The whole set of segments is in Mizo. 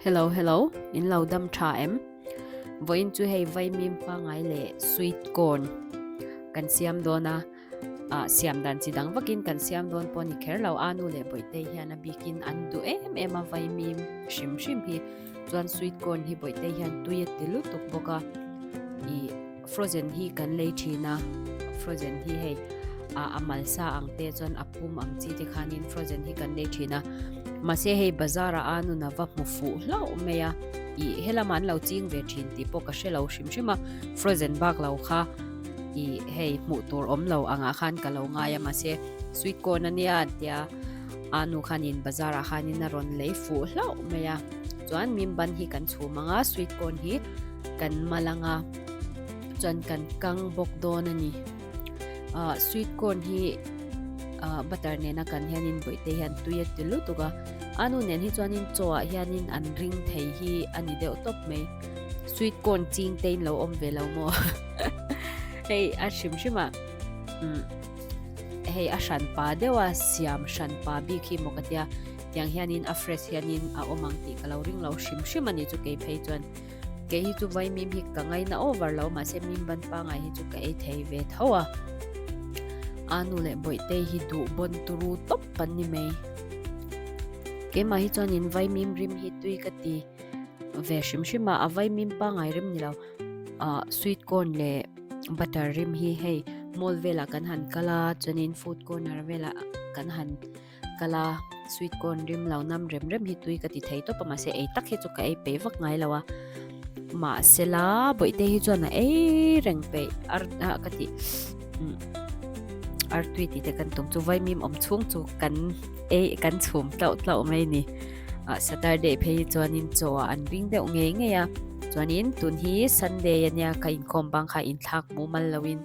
Hello hello in lo dam tha em vawiin chu hei vaimim pangai leh sweet corn kan siam dawn a ah siam dan chi dang vakin kan siam dawn pawh a ni kher lo a nu leh bawihte hian a bikin an duh em em a vaimim hrim hrim hi chuan sweet corn hi bawihte hian tui a ti lutuk bawk a ih Frozen hi kan lei thin a, frozen hi hei a malsa ang te chuan a pum ang chi te khanin frozen hi kan lei thin a, mahse hei bazar ah a nun a va hmu fuh hlauh mai a, ih helamah an lo ching ve thin tih pawh ka hre lo hrim hrim a, frozen bak lo kha ih hei hmuh tur awm lo angah khan ka lo ngai a, mahse sweet corn ania an tia a nu khanin bazar ah khanin a rawn lei fuh hlauh mai a, chuan mimban hi kan chhum ang a sweet corn hi kan mal ang a. Chuan kan kang bawk dawn a ni. Ah sweet corn hi ah butter nena kan hianin bawihte hian tui a ti lutuk a. A nu nen hi chuanin chaw ah hianin an ring thei hi a ni deuh tawp mai. Sweet corn ching te in lo awm ve lo maw? Hei a hrim hrim ah umm hei a hran pa deuh a siam hran pa bik hi maw ka tia. Tiang hianin a fresh hianin a awm ang tih ka lo ring lo hrim hrim a ni chu kei phei chuan. Kei hi chu vaimim hi ka ngaina over lo mahse mim ban pangai hi chu ka ei thei ve tho a. A nu leh Bawihtei hi duh bawn turu tawp an ni mai. Keimah hi chuanin vaimim rim hi tui ka ti ve hrim hrim a, a vaimim pangai rim ni lo ah sweet corn leh butter rim hi hei mall velah kan han kal a chuanin food corner velah kan han Kal a, sweet corn rim lo nam rem rem hi tui ka ti thei tawp a, mahse ei tak hi chu ka ei peih vak ngai lo a. Mahse la, bawihte hi chuan a ei reng peih ar ah ka tih umm artui tih te kan tum chu vaimim awm chhung chu kan ei kan chhum tlauh tlauh mai a ni. Ah Saturday phei hi chuanin chaw ah an ring deuh ngei ngei a, chuanin tun hi Sunday ania ka inkhawm bang kha inthlak mumal loin.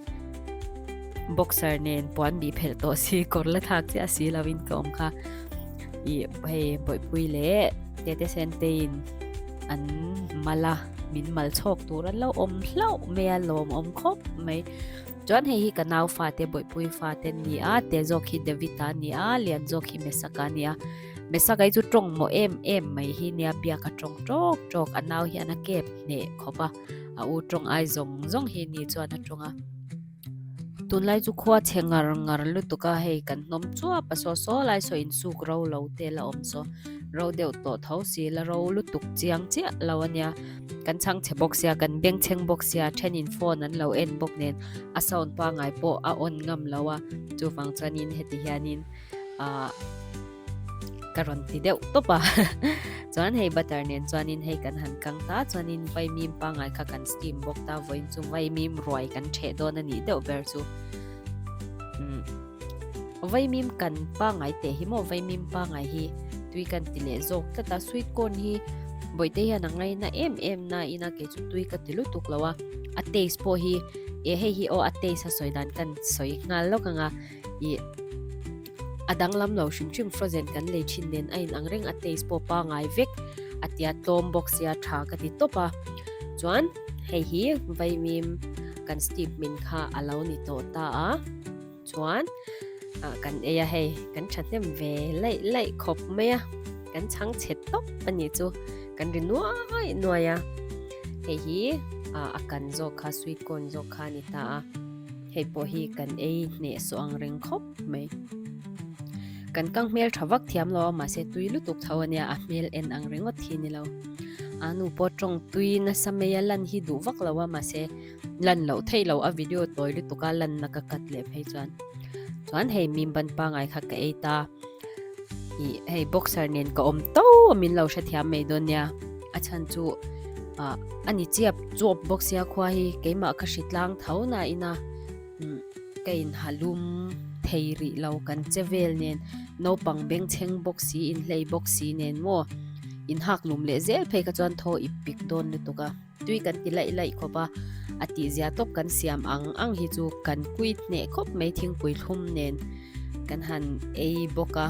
Boxer nen puan bih phelh tawh si kawr la thlak chiah si lo in ka awm kha ih hei bawihpui leh tete sente in an mal a min mal chhawk tur an lo awm hlauh mai a lawmawm khawp mai chuan hei hi ka nau fate bawihpui fate an ni a te zawk hi David-a a ni a lian zawk hi Mesaka a ni a Mesaka hi chu tawng maw em em mai hi nia biak a tawng tawk tawk a nau hian a kep hneh khawp a a u tawng ai zawng zawng hi ni chuan a tawng a. Tunlai chu khua chhe ngar ngar lutuk a hei kan hnawm chuap a saw saw lai saw insuk ro lo te la awm saw ro deuh tawh tho si la ro lutuk chiang chiah lo a nia kan chhang chhe bawk sia kan beng chheng bawk sia thenin phone an lo en bawk nen a sound pangai pawh a on ngam lo a chuvang chuanin heti hianin ahh. ka rawn ti deuh tawp a chuan hei butter nen chuanin hei kan han kang ta chuanin vaimim pangai kha kan steam bawk ta vawiin chu vaimim ruai kan theh dawn a nih deuh ber chu umm vaimim kan pangai teh hi maw vaimim pangai hi tui kan ti leh zawk tlat a sweet corn hi bawihte hian a ngaina em em na ina kei chu tui ka ti lutuk lo a a taste pawh hi eh hei hi aw a taste a sawi dan kan sawi nghal lawk ang a ih A danglam lo hrim hrim frozen kan lei thin nen a in ang reng a taste pawh pangai vek a tia tlawm bawk sia tha ka ti tawp a chuan hei hi vaimim kan steam min kha a lo ni tawh ta a chuan ah kan ei a hei kan thahnem ve laih laih khawp mai a kan chhang chhe tawp a nih chu kan ri nuai nuai a hei hi ah a kan zawk kha sweet corn zawk kha a ni ta a hei pawh hi kan ei hnehsawh ang reng khawp. mai kan kang hmel tha vak thiam lo a mahse tui lutuk tho ania a hmel en ang ringawt hi ni lo a nu pawh tawng tui nasa mai a lan hi duh vak lo a mahse lan loh theih loh a video tawi lutuk a lanna ka cut leh phei chuan chuan hei mim ban pangai kha ka ei ta ih hei boxer nen ka awm to a min lo hrethiam mai dawn nia a chhan chu ah a ni chiap chuap bawk sia khua hi keimah ka hri tlang tho na ina. Ka inhalum thei rih lo kan che vel nen naupang bengchheng bawk si inhlei bawk si nen maw inhak lum leh zel phei kha chuan thaw ip pik dawn lutuk a tui kan ti laih laih khawp a a tih zia tawp kan siam ang ang hi chu kan kui hneh khawp mai thingpui thlum nen kan han ei bawk a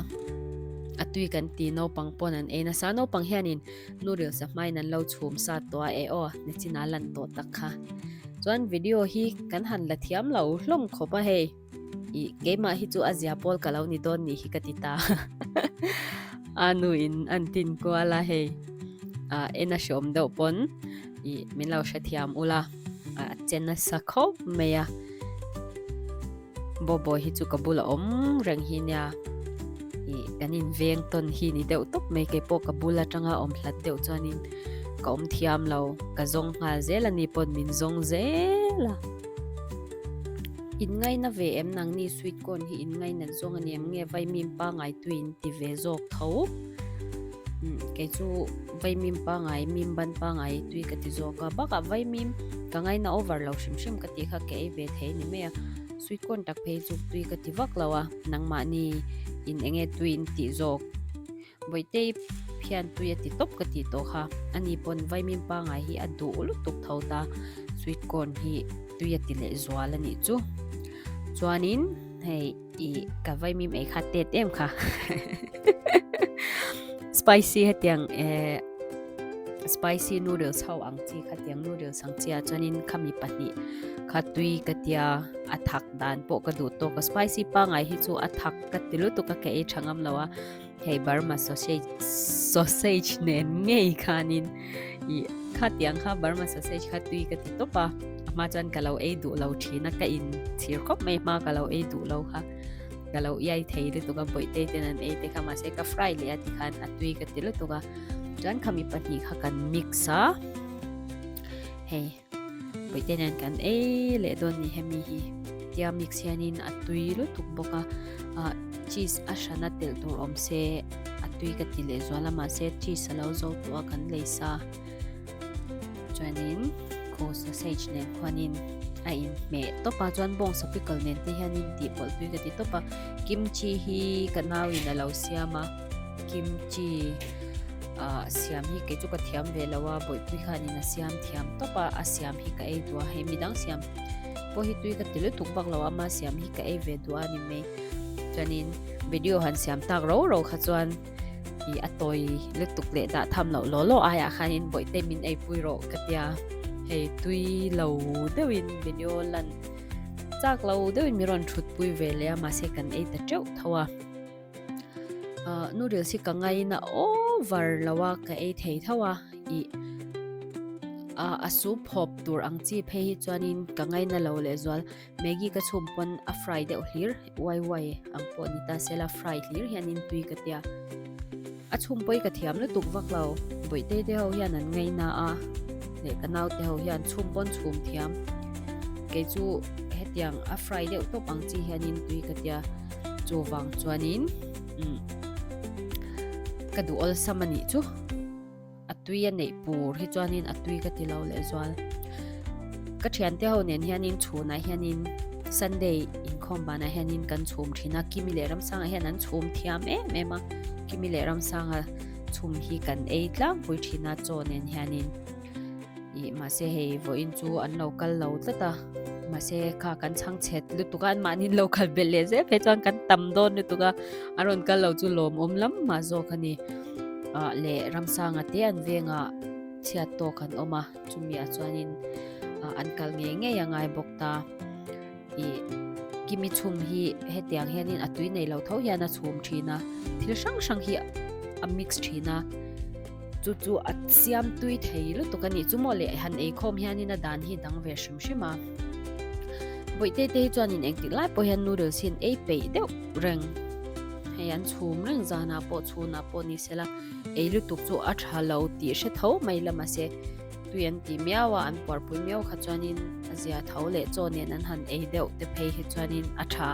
a tui kan ti naupang pawn an ei nasa naupang hianin Noodles a hmain an lo chhum sa tawh a e aw nichin a lan tawh tak kha. Chuan video hi kan han la thiam lo hlawm khawp a hei. Ih keimah hi chu a zia pawl ka lo ni dawn nih hi ka ti ta. A nu in an tin kual a hei. En a hreawm deuh pawn ih min lo hrethiam ula a che nasa khawp mai a. Bobo hi chu ka bula awm reng hi nia ih kan inveng tawn hi ni deuh tawp mai keipawh ka bul atanga awm hlat deuh chuanin ka awm thiam lo ka zawng nghal zel a ni pawn min zawng zel a. In ngaina ve em nangni sweet corn hi in ngainat zawng a ni em nge vaimim pangai tui in ti ve zawk tho. Kei chu vaimim pangai mim ban pangai tui ka ti zawk a bakah vaimim ka ngaina over lo hrim hrim ka tih kha ka ei ve thei a ni mai a sweet corn tak phei chu tui ka ti vak lo a nangmahni in eng nge tui in tih zawk Bawihte hian tui a ti tawp ka tih tawh kha ani pawn vaimim pangai hi a duh lutuk tho ta sweet corn hi tui a ti leh zual a nih chu chuanin hei. I ka vaimim ei kha tet em kha. Spicy hetiang eh spicy noodles ho ang chi kha tiang noodles ang chi ah chuanin khami pahnih kha tui ka tia a thak dan pawh ka duh tawk a spicy pangai hi chu a thak ka ti lutuk a ka ei tha ngam lo a. Hei Burma sausage sausage nen ngei khanin ih khatiang kha Burma sausage kha tui ka ti tawp a, a hma chuan ka lo ei duh lo thin a, ka in chhir khawp mai hma ka lo ei duh lo kha ka lo iai thei lutuk a bawihte ten an ei te kha mahse ka fry leh a tikhan a tui ka ti lutuk a chuan khami pahnih kha kan mix a hei. Puite nen kan ei leh dawn ni hemi hi tia mix hianin a tui lutuk bawk a ah cheese a hrana telh tur awm se a tui ka ti leh zual a mahse cheese a lo zo tawh a kan lei sa chuanin khu sausage nen khuanin a inhmeh tawp a chuan bawngsa pickle nen te hianin tih pawlh tui ka ti tawp a kimchi hi ka nauin a lo siam a. Kimchi ah siam hi kei chu ka thiam ve lo a bawihpui khanin a siam thiam tawp a a siam hi ka ei duh a hei midang siam pawh hi tui ka ti lutuk vak lo a ama siam hi ka ei ve duh a ni mai chuanin video han siam tak ro ro kha chuan ih a tawi lutuk leh dah tham loh law law aiah khanin bawihte min ei pui rawh ka tia hei tui lo deuhin video lan chak lo deuhin min rawn thut pui ve leh a mahse kan ei ta teuh tho a. Ah noodles hi ka ngaina over lo a ka ei thei tho a ih ah a soup hawp tur ang chi phei hi chuanin ka ngaina lo leh zual maggi ka chhum pawn a fry deuh hlir uai uai ang pawh ni ta sela fry hlir hianin tui ka tia a chhum pawh hi ka thiam lutuk vak lo bawihte te ho hian an ngaina a leh ka naute ho hian chhum pawn chhum thiam kei chu hetiang a fry deuh tawp ang chi hianin tui ka tia. Chuvang chuanin umm ka duh awlsam a nih chu a tui a neih pur hi chuanin a tui ka ti lo leh zual ka thiante ho nen hianin chhunah hianin Sunday inkhawm banah hianin kan chhum thin a Kimi leh Ramsanga hian an chhum thiam em em a Kimi leh Ramsanga chhum hi kan ei tlangpui thin a chaw nen hianin. Ih mahse hei vawiin chu an lo kal lo tlat a mahse kha kan chhang chhet lutuk a an mahni lo kal belh leh zel phei chuan kan tam dawn lutuk a an rawn kal lo chu lawmawm lam mah zawk a ni ah leh ramsanga te an vengah chhiat tawk an awm a chumi ah chuanin ah an kal ngei ngei a ngai bawk ta. Ih Kimi chhum hi hetiang hianin a tui nei lo tho hian a chhum thin a, thil hrang hrang hi a mix thin a, chu chu a siam tui thei lutuk a nih chu maw le han eikhawm hianin a dan hi dang ve hrim hrim a. Bawihte te hi chuanin engtik lai pawh hian noodles hi an ei peih deuh reng, hei an chhum reng zanah pawh chhunah pawh ni sela ei lutuk chu a tha lo tih hre tho mai la mahse Tui an ti miau a, an puarpui miau kha chuanin a zia tho leh chaw nen an han ei deuh te phei hi chuanin a tha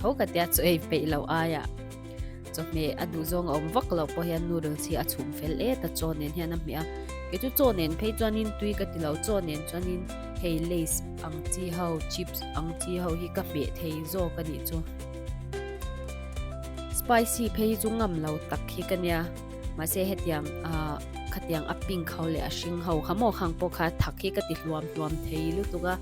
tho ka tia chaw ei peih loh aiah chawhmeh a duh zawng a awm vak loh pawh hian noodles hi a chhum fel et a chaw nen hian a hmeh a, kei chu chaw nen phei chuanin tui ka ti lo chaw nen chuanin hei lays ang chi ho chips ang chi ho hi ka hmeh thei zawk a nih chu spicy phei hi chu ngam lo tak hi ka nia. Mahse hetiang ah khatiang a pink ho leh a hring ho kha maw khang pawh kha thak hi ka ti hluam hluam thei lutuk a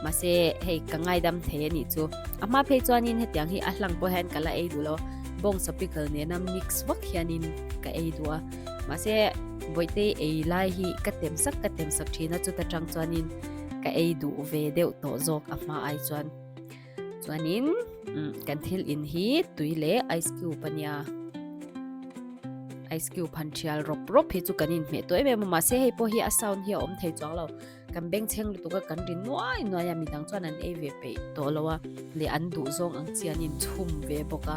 mahse hei ka ngaidam thei a nih chu a hma phei chuanin hetiang hi a hlang pawh hian ka la ei duh lo bawngsa pickle nena mix vak hianin ka ei duh a mahse bawihte ei lai hi ka tem sak ka tem sak thin a chuta tang chuanin ka ei duh ve deuh tawh zawk a hma ai chuan. Chuanin kan thil in hi tui leh ice cube a nia. Ice cube han thial rawp rawp hi chu kan inhmeh tawh em em a mahse hei pawh hi a sound hi a awm thei chuang lo kan bengchheng lutuk a kan ri nuai nuai a midang chuan an ei ve peih tawh lo a leh an duh zawng ang chi an inchhum ve bawk a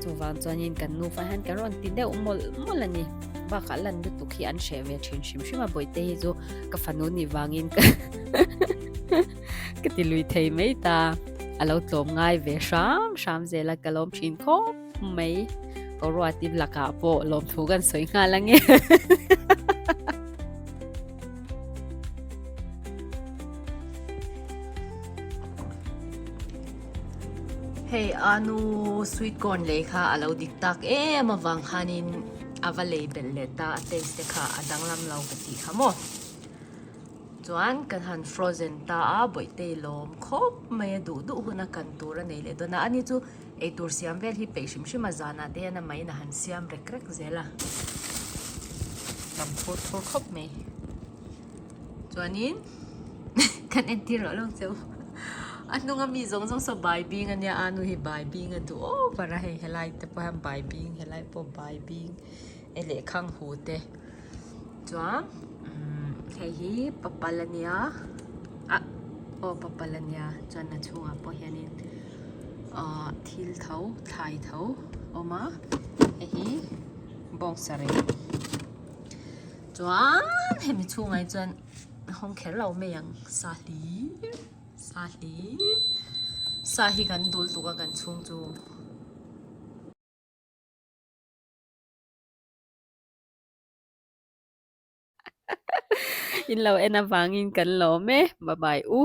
chuvang chuanin kan nufa hian kan rawn ti deuh mawlh mawlh a ni bakah lan lutuk hi an hreh ve thin hrim hrim a bawihte hi chu ka fanu nih vangin ka ka ti lui thei mai ta a lo tlawm ngai ve hram hram zel a ka lawm thin khawp mai ka ruatin lakah pawh lawmthu kan sawi nghal ange. Hei anu sweet corn lei kha a lo dik tak em avang khanin a va lei belh leh ta a taste te kha a danglam lo ka tih kha maw. Chuan kan han frozen ta a bawihte lawm khawp mai a duh duh hun a kan tur a nei leh dawn a ani chu eitur siam vel hi peih hrim hrim a zanah te hian a main a han siam rek rek zel a tam thur thur khawp mai chuanin kan entir loh lawk che u a hnunga mi zawng zawng saw bai bing ania a nu hi bai bing a duh over a hei helai te pawh hian bai bing helai pawh bai bing e lehkhang hu te. Chuan hei hi papal a nia ah aw papal a nia chuan a chhungah pawh hianin ahh thil tho thlai tho a awm a hei hi bawngsa reng chuan hemi chhungah hi chuan hawng kher lo mai ang sa hlir sa hlir sa hi kan dul tuk a kan chhung chu. In lo en avangin kan lawm e, bye bye u.